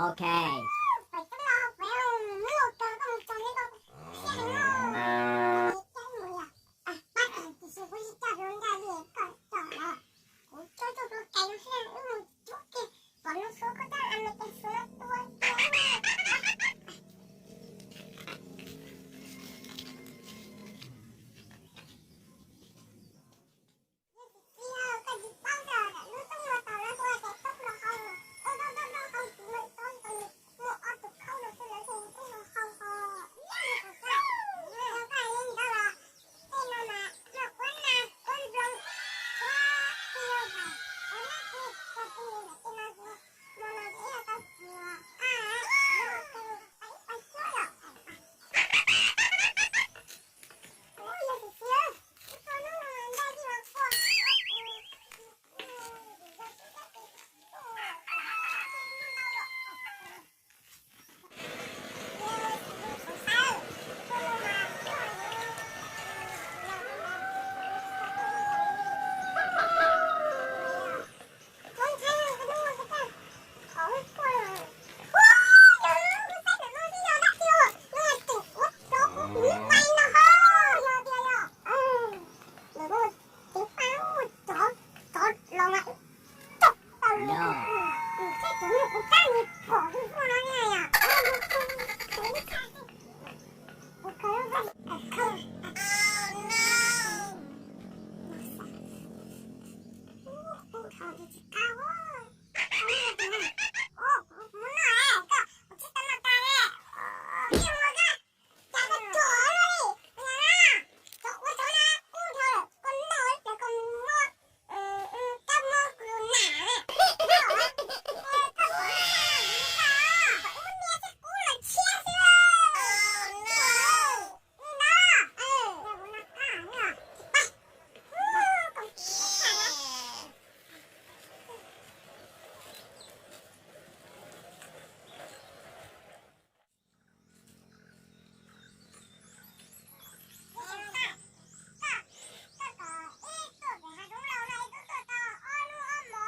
Ok. Pais tub los pais mus muab kawg koj mus txog li koj siab heev no. Cas mus yog pab tiam sis kuv tsis coj hlub ncaj li koj coj los. Kuv coj coj hlub kais no xwb wb mus cub kiag pom lub suab koj coj a me tes suab no tua kiag. Yog tsis txiv, koj tsis paub tias lub tub no tau lawv hu tias tub hluas hau, tub tub tub hau tsis muaj tub, muaj ob tug khaub no xwb lawv hu tub hluas hau ho. Yog koj hais li ntawd los tej no mas noj kuab na kuab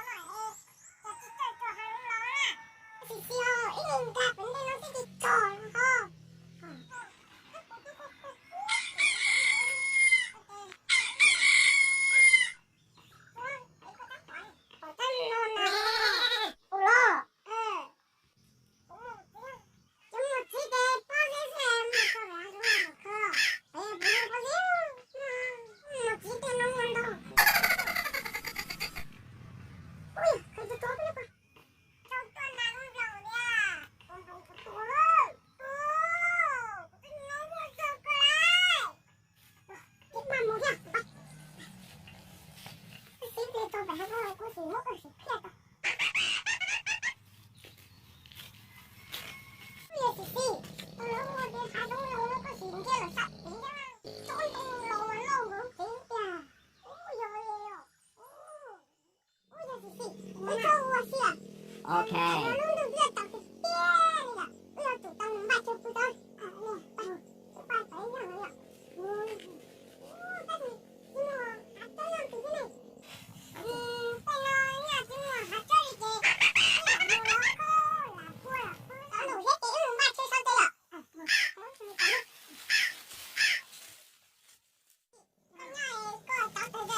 nploos, kuab txiv, kuab nab txiv, kuab txiv, tej no txiv, no no txiv yog tau txiv a, yog tus paib paib suab los. Ok. Koj nyob es koj cov tes zaj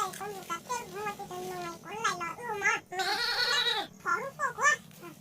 kuv mus kom tej mus tus tus nus kuv laim los wb mus mov. Phom lub kuaj kuv.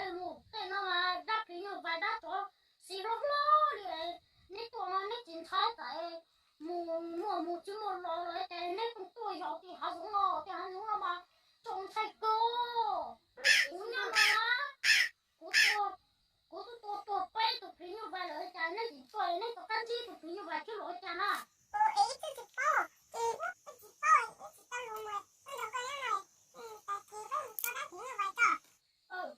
Mus tej no mas dab phim nyuj vais dab tsov xis hlob hlob li. Neb tuaj no neb tsis ntshai tsam mus muaj mus tsis muaj los lawm ces neb pheej tuaj yos tim hav zoov no, tim hav zoov no mas txaus ntshai kawg. Kuv nyob no na, kuv tuaj, kuv twb tuaj tuag peb tus phim nyuj vais lawm cas neb tsis tuaj, neb rov qab ntsib tus phim nyuj vais thiab los cas na.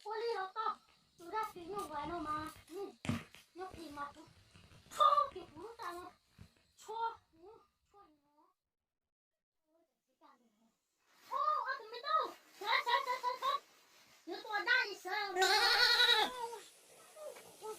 Ua li los tau, tus dab phim nyuj vais no mas nyob kis mas kuv tshuab kiag kuv lub tag no, tshuab, tshuab li no. Ob tug me tub, sawv, sawv, sawv, sawv, sawv, yuav tua dab li sawv. Zoo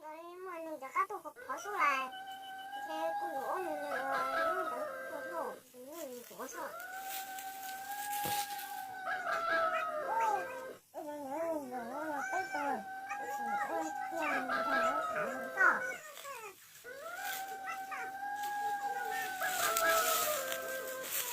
nkaus li muaj neeg rov qab tuaj phov xwb las, ces kuv yuav ob nws nws ua lub ntawd tuaj tuaj tus nws tus ua xwb. Peb tus, tus ua cia nws nrog lawv tham nws toj. Lub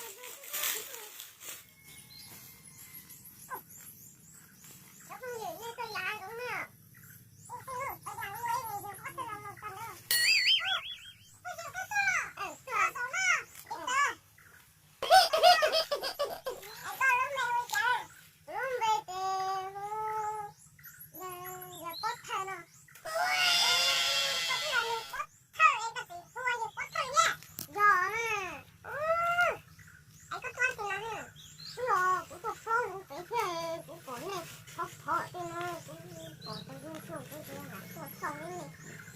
npe ces hu yog Pob Thawj no. Koj twb yog nws Pob Thawj es koj tseem hu yog Pob Thawj thiab. Yog na. Es koj tuaj tsis los na? Twb los kuv tuaj plaub hmoov pem thiab, kuv pom nej phov phov tej no, kuv pom tau zoo xyoo kuv tsis lam tuaj xauj nej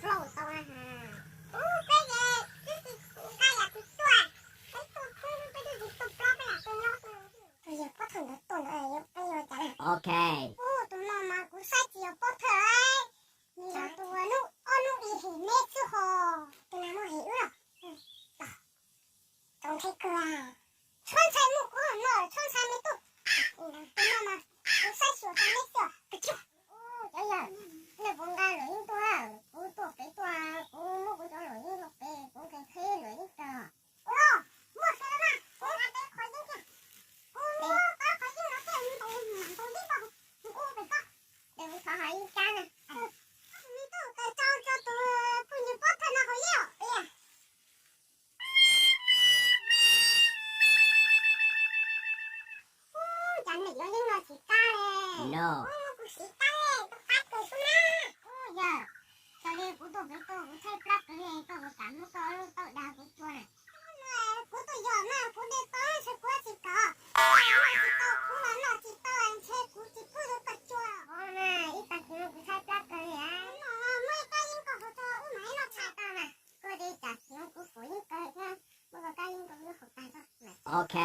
plaub tau na has. Ub, peb ces twb tsis nqa yam twg tuaj, peb tuaj khub peb twb tsis tuaj plaub, peb lam tuaj nyob xwb. Tus yog Pob Thawj ntawd tuaj ntawd, peb yuav cas na? Ok. Ub, tus no mas kuv saib tsis yog Pob Thawj, nws yog tus hnub ob hnub ib hem neb xwb hos. Tus no muaj hem wb los? Txaus ntshai kawg. Tshuab ntshai muaj kuv no, tshuab ntshai me tub. Tus no mas kuv saib xyuas tau neb xwb. Ub, cov yawg, nej puas nqa luam yeeb tuaj? Kuv tuaj pem tuaj, kuv muab kuv cov luam yeeb tuaj pem, kuv nqhis qhib luam yeeb tag. Ua, muaj sawv daws mas, kuv nqa peb qhov yeeb thiab. Kuv muab peb qhov yeeb no thiaj ntaus mam ntaus yeeb tau, kuv pem toj. Ces kuv thov hais ib kab na. Tus me tub, kawm tau tso tus phooj ywg Pob Thawj no hauv yeeb os. Ub, cas nej cov yeeb no tsis qab li? Ub, kuv siv qab li, kuv qab kawg xwb na. Ub, yog, xws li kuv tuaj pem tuaj kuv tshaib plab kawg li, koj puas kam muab koj lub taub dag kuv tua na? Kuv tuaj yog mas kuv de tau ntshe kuv tsis kam. Noj tsis tau, kuv los noj tsis tau, ntshe kuv tsis pub rau koj tua. Ua mas ib tag kis no kuv tshaib plab kawg li. Muaj ib kab yeeb koj hau rau wb mam noj tshais tau mas. Koj de tsam kis no kuv pom yeeb kawg thiab, muab koj kab yeeb rau wb haus tag tso. Ok.